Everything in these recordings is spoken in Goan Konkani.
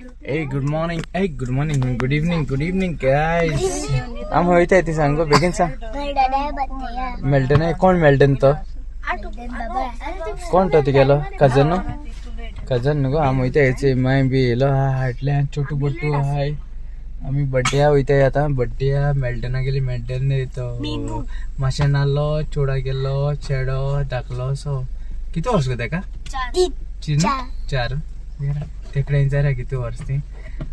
Hey, good morning. Hey, good morning. Good evening. Good evening, guys. आम वयताय ती सांगो बेगीन सांग. मेल्टन कोण मेल्टन तो? कोण तो तुगेलो कजन? कजन न्हू गो. आम वयताय हेचे माय बी येयलो हा हाटल्यान छोटू बट्टू हाय. आमी बड्डेया वयताय आतां. बड्डेया मेल्टना गेली. मेल्टन तो मातशें नाल्लो चोडा गेल्लो चेडो धाकलो असो. कितें वर्स गो तेका? चार. तेकडे विचारा कितें वर्स ती.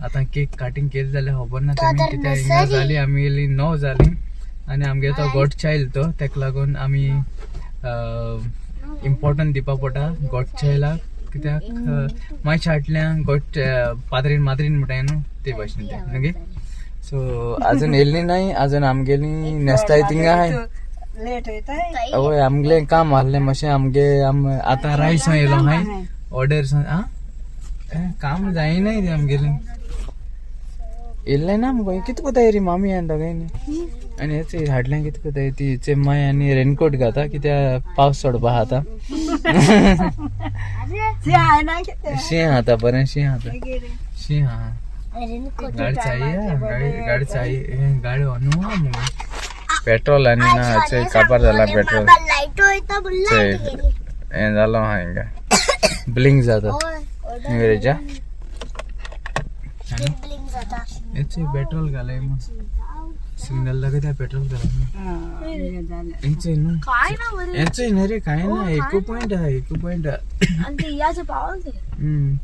आतां केक कटिंग केली जाल्यार खबर ना तेमी कित्याक हिंगा जाली. आमी येयली 9 जाली आनी आमगे तो गॉड चायल्ड तो तेका लागून आमी इम्पोर्टंट दिवपा पडटा गॉड चायल्डाक. कित्याक मातशें हाटल्यान गॉड पाद्रीन माद्रीन म्हणटाय न्हू ते भाशेन तें न्हू. सो अजून येयल्ली नाय. अजून आमगेली नेस्ताय थिंगा आहाय. हय आमगेलें काम आहलें मातशें. आमगे आम आतां रायस येयलो हाय ऑर्डर आं काम जायनाय रे आमगेलें. येयल्लें ना मुगो. कितें कोताय रे मामी आनी दोगांयनी आनी हेच हाडलें. कितें कोताय ती हिचे माय आनी रेनकोट घाता कित्याक पावस चडपा आहा आतां. शीं आहा बरें. शीं आहा शीं आहा. गाडी चाही गाडी चाही गाडी न्हू मुगो. पेट्रोल आनी ना काबार जाला पेट्रोल. हें जालो आहा हिंगा ब्लिंक जाता न्यू. हेचे पेट्रोल घालाय मग सिग्नल दाखयता. पेट्रोल घालाय हेचे न्हू. हेचे न्हू रे कांय ना. एकू पॉयंट आहा. एकू पॉयंट आहा.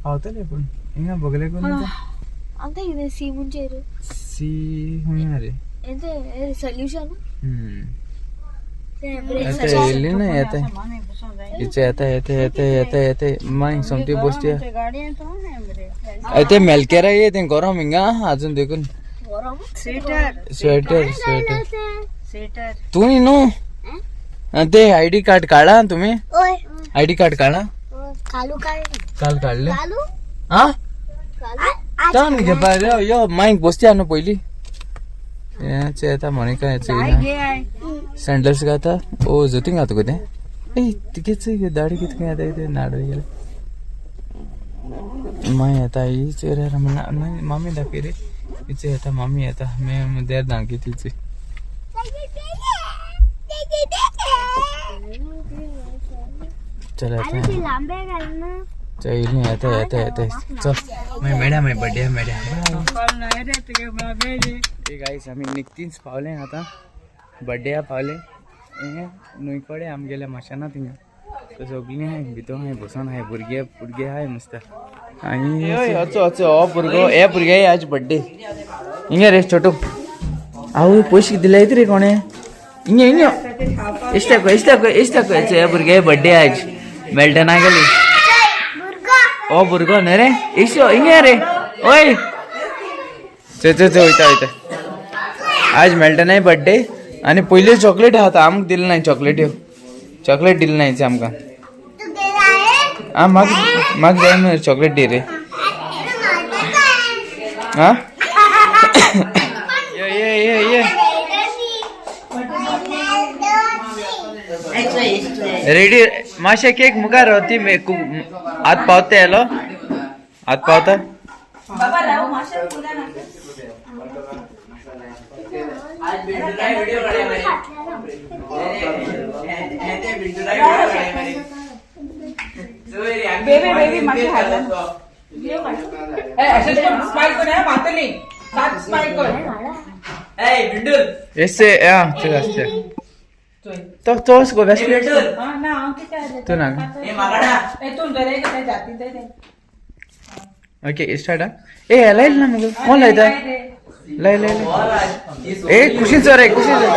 पावतले पूण हिंगा बगले कोण सी हुंय रे. सोल्युशन. येता येयली ना. येता हिचे येता येता येता येता येता मागीर सोमती बसती. ते मेलकेरा ये ते गरम हिंगा अजून देखून. स्वेटर स्वेटर तूं न्हू ते आयडी कार्ड काडला तुमी? आयडी कार्ड काडला काल काडले आं तान घेवपा यो यो मायक बसती न्हू पयली. हेचे येता मोनिका. हेचे सँडल्स घाता. ओ जोतीं घाता गो तें. ए तिगेच दाडी कितें येता ते नाडो गेले. माय येता हिचेर मामी दाखय रे. हिचे येता मामी येता मे देर दाखय तिची. चल येता चल येता येता येता चल मागीर मेळया मागीर बड्डे मेळया. ए गायस आमी निकतीच पावले आतां बड्डेया पावले. हे न्हंय कडेन आमगेल्या माशाना थिंगा सगळीं आहाय भितर आहाय बसोन आहाय भुरगे भुरगे आहाय मस्त. आनी अचो अचो हो भुरगो हे भुरगे आज बड्डे. हिंगा रे छोटू आवय पयशे दिले रे कोणे. हिंगा हिंगा इश्टाक इश्टाक इश्टाक हे भुरगे बड्डे आज मेल्टना गेली. हो भुरगो न्हय रे इश्यो हिंगा रे ओय चल चल चल वयता वयता. आज मेल्टनाय बड्डे आनी पयल्यो चॉकलेट आहा आमकां दिले ना चॉकलेट्यो. चॉकलेट दिले ना आमकां. आं म्हाका म्हाका जाय न्हू चॉकलेट दी रे. आं ये ये ये ये रेडी मातशें केक मुखार ती आत पावता येलो आत पावता. बेबी बेबी मातशें हाडला. एसे आं चल आसता तो तोच गो बेस्ट. तूं ना ओके स्टार्ट. ए लायल ना मुगो कोण लायता? लाय लाय लाय. ए खुशीन sir A खुशीन sir.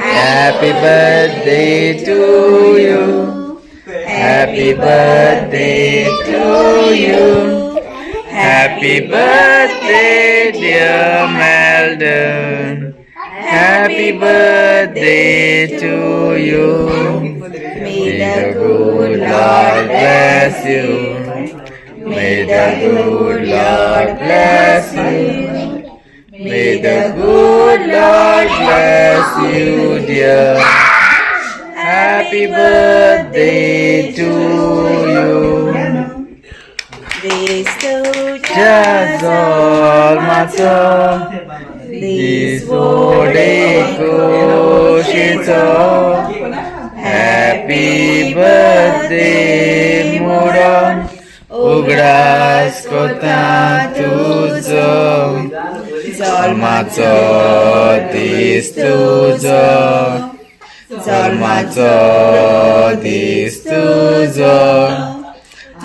Happy birthday to you. Happy birthday to you. Happy birthday dear Meldon. Happy birthday to you. May the good Lord bless you. May the good Lord bless you. May the good Lord bless you, dear. Happy Happy birthday to you. जल्माचो दीस व्हडे खोशेचो हॅपी बर्थडे म्हणून उगडास कोता तुजो जल्माचो दीस तुजो जल्माचो दीस तुजो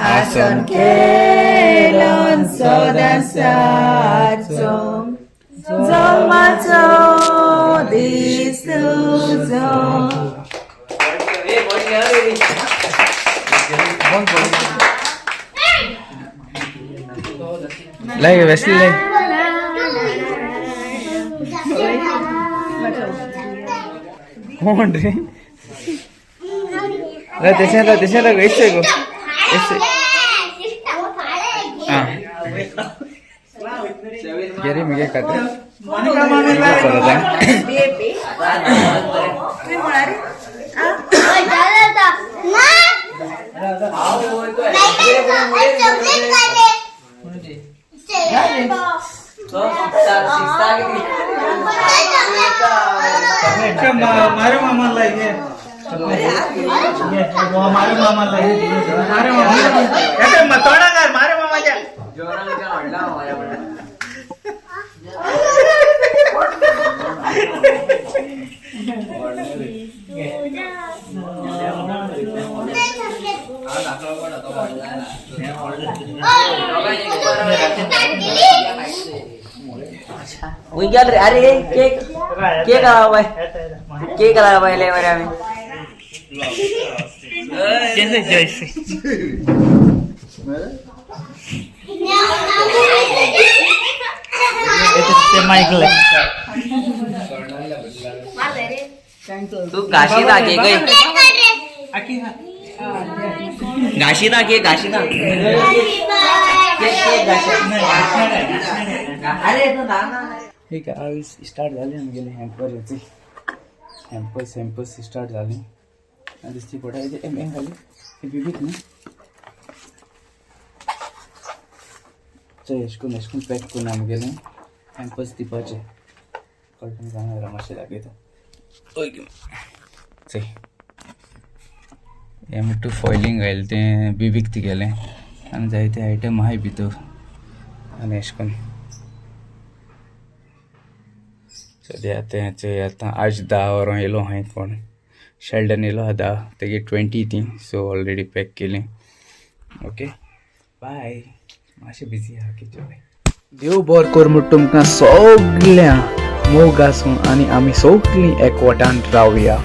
आसन केलोन सदां सारचो जल्माचो दीस तुजो. लाय वेसली लाय. कोण रे? लाय तशें लाय तशें लाय एसे गो एसे. आं गेरे मुगे खाते परत आं. मारे मामा लाय मारे मामा लाय मारे मामा तोंडाकार मारे मामाच्या. गेल रे. अरे केक केक आला बाय केक आला बाय लय बरे आम्ही. तू घाशी दा केक घाशी दा केक घाशी दा केक केक घाशी. अरे तू ना ना. हे काय स्टार्ट झाले आमगेले हॅम्पर याचे हॅम्पर्स हॅम्पर्स स्टार्ट झाले आनी दिसती पडा एम एम घाली हे बिबीक न्ही चल एशकून एशकून पॅक करून आमगेले हॅम्पर्स दिवपाचे कळटा जाणार मातशें दाखयता. चल एम टू फॉयलिंग घायलें तें बिबीक तिगेलें आनी जायते आयटम आहाय भितर आनी एशें करून सद्या आतां चोय आतां आज 10 वरां येयलो हांवें कोण शेल्डन येयलो आहा 10 तेगे 20 ती सो ऑलरेडी पॅक केली. ओके बाय मातशें बिजी आहा कितें. देव बरो कर म्हूण तुमकां सगळ्यां मोग आसूं आनी आमी सगळीं एकवटान रावया.